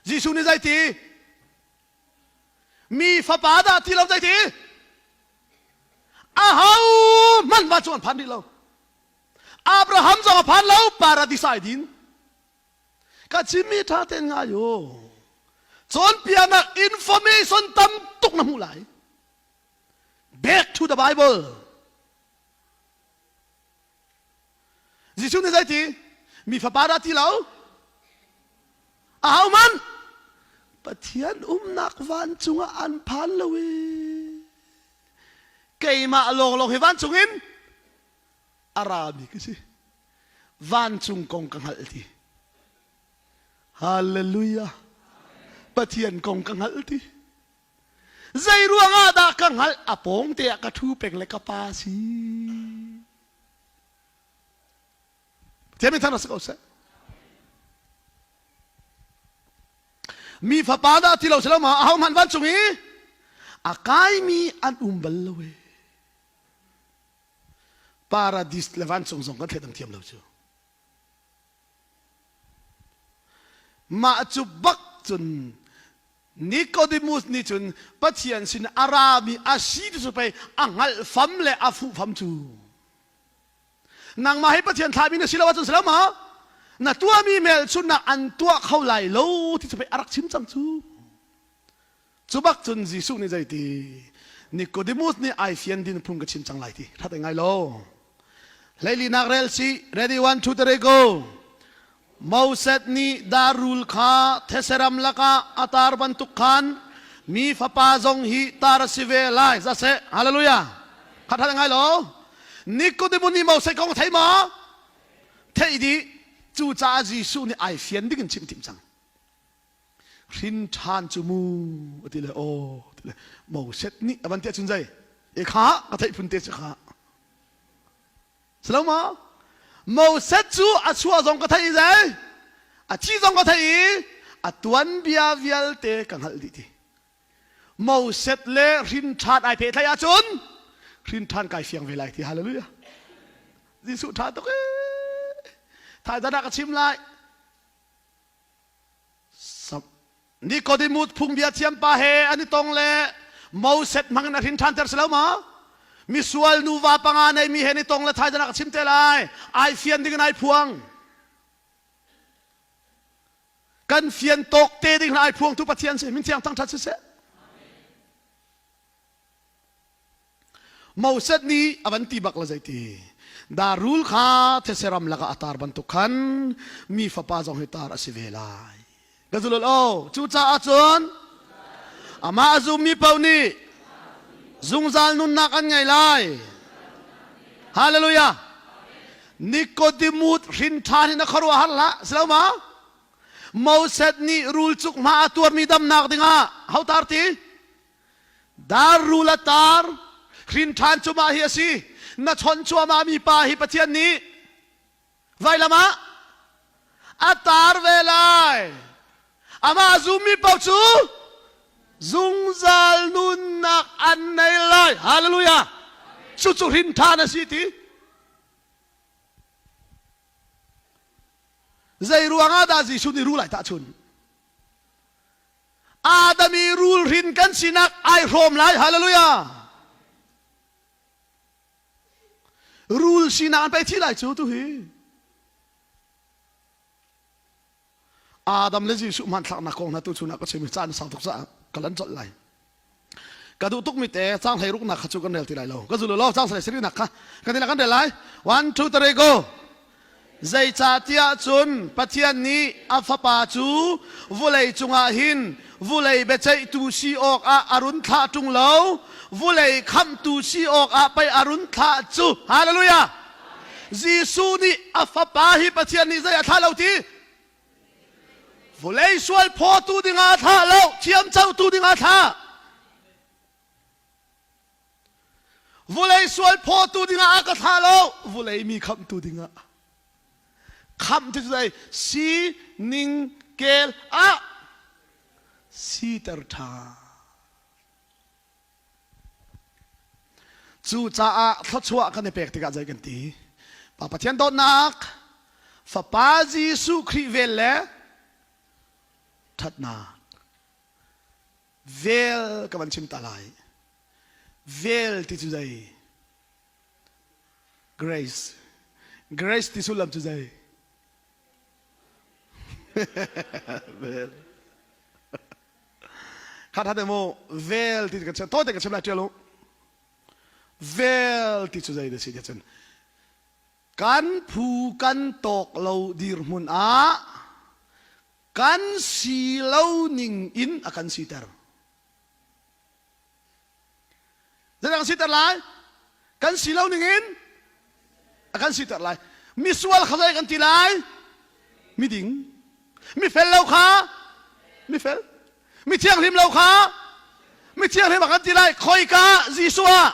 Jesuh nih zei ti? Mi fapa dah ti lo zei ti? Aho hmanh vancung an phan rih lo. Abraham zong a phan lo, paradis ai din. Ka chimmi ṭha tein ngai u. Cawnpiaknak information tam tuk na hmuh lai. Back to the Bible. Jesuh nih zeiti? Mi fapa dah ti lo? Aho man? Pathian umnak vancung ah an phan lo i keimah lawnglawng hi vancung in a rami ka si. Vancung kong ka hngalh ti. Hallelujah. Pathian kong ka hngalh ti. Zei ruangah dah ka hngalh a pawng te ah ka ṭhu peng le ka pa si. Pathian min thang si ko seh. Mi fapa dah ti lo si lo ma aho hmanh vancung i a kaimi an um bal lo e. Paradis le vancung zong kan thleidang thiam lo cu. Mah cu bak cun Nicodemus nih cun Pathian sin a rami a si ti cu pei a hngalh fam le a fuh fam cu. Nangmah hi Pathian thlahmi na si lo ahcun si lo ma? Na tuahmi hmelchunhnak an tuah kho lai lo ti cu pei a rak chim cang cu. Cu bak cun Jesuh nih zeiti Nicodemus nih ai fian din phung ka chim cang lai ti that ngai lo. Hleilinak rel si ready one two three go. Moses nih darul kha theseram lakah a tar bantuk khan mi fapa zong hi tar a si ve lai za seh hallelujah khat hat ngai lo Nicodemus nih Moses kong thei ma theih dih cucaah Jesuh nih ai fian ding in chim tim cang hrin ṭhan cu mu a ti le aw ti le Moses nih a van ti ahcun zei e kha ka theih phun te si kha Silo ma Moses cu a chuah zong ka theih i zei a thi zong ka theih i a tuanbia vialte ka hngalh dih ti Moses le hrin ṭhan ai pehtlaih ahcun hrin ṭhan kai fiang ve lai ti hallelujah Jesuh ṭha tuk ee thaizan ah ka chim lai Nicodemus phungbia thiampa he an i tong le Moses hmang in a hrin ṭhanter si lo maw? Misual nuva panga neimi he an i tong le thaizan ah ka chim te lai. Ai fian ding in ai phuang. Kan fian tawk te ding ai phuangtu Pathian si. Min thiang thangṭhat siseh. Moses nih a van ti bak le zeiti darul kha these ram lakah a tar bantuk khan mi fapa zong hi tar a si ve lai ka zulul o cucaah cun amah a zummi paoh nih zungzal nunnak an ngei lai hallelujah Nicodemus hrin ṭhan in a khuaruah har hlah si lo ma Moses nih rul cuk hma a tuarmi damnak dingah ho tar ti Dar rul a tar hrin ṭhan cu mah hi a si. Na chawnh cuahmah mi pa hi Pathian nih vailam ah a tar ve lai. Amah zummi paoh cu zungzal nunnak an nei lai. Hallelujah. Cucu hrin ṭhan a si ti. Zei ruangah dah Jesuh nih rul ai tahchun? Adam i rulhrin kan sinak ai hrawm lai. Hallelujah. Rul sinak an pei thi lai cu tu hi. Adam le Jesuh hmanthlaknak kong hna tu chun ah ka chim i caan sau tuk caah ka lan colh lai. Ka duh tuk mi te cang hlei ruknak kha cu kan rel ti lai lo. Ka zul lo cang hlei sarihnak kha kan ila kan rel lai. One, two, three, go. Zeicahtiah cun Pathian nih a Fapa cu vulei cungah hin vulei biaceihtu si awkah a run thlah ṭung lo, vulei khamhtu si awkah pei a run thlah cu. Hallelujah! Jesuh nih a Fapa hi Pathian nih zei a thlah lo ti? Vulei sual phawtu dingah a thlah lo, thiamcotu dingah a thlah. Vulei sual phawtu dingah a ka thlah lo, vulei mi khamhtu dingah. Khamh ti cu zei si ning kel ah siter ṭha. Cucaah thluachuah kan i pek tikah zei kan ti? Pa Pathian dawtnak, Fapa Jesuh Khrih vel le. Ṭhatnak. Vel ka van chim ta lai. Vel ti cu zei? Grace. Grace ti sullam cu zei? Vel. Khat hat mu vel ti ka chim to te ka chim lai ṭial u. Vel ti cu zei na si ti cun kan phu kan tawk lo dirhmun ah kan si lo ning in a kan siter. Zeidah kan siter lai? Kan si lo ning in a kan siter lai. Misual kha zei kan ti lai? Miding. Mifel lo kha mifel. Mi thianghlim lo kha mi thianghlim a kan ti lai. Khoika Jesuh ah?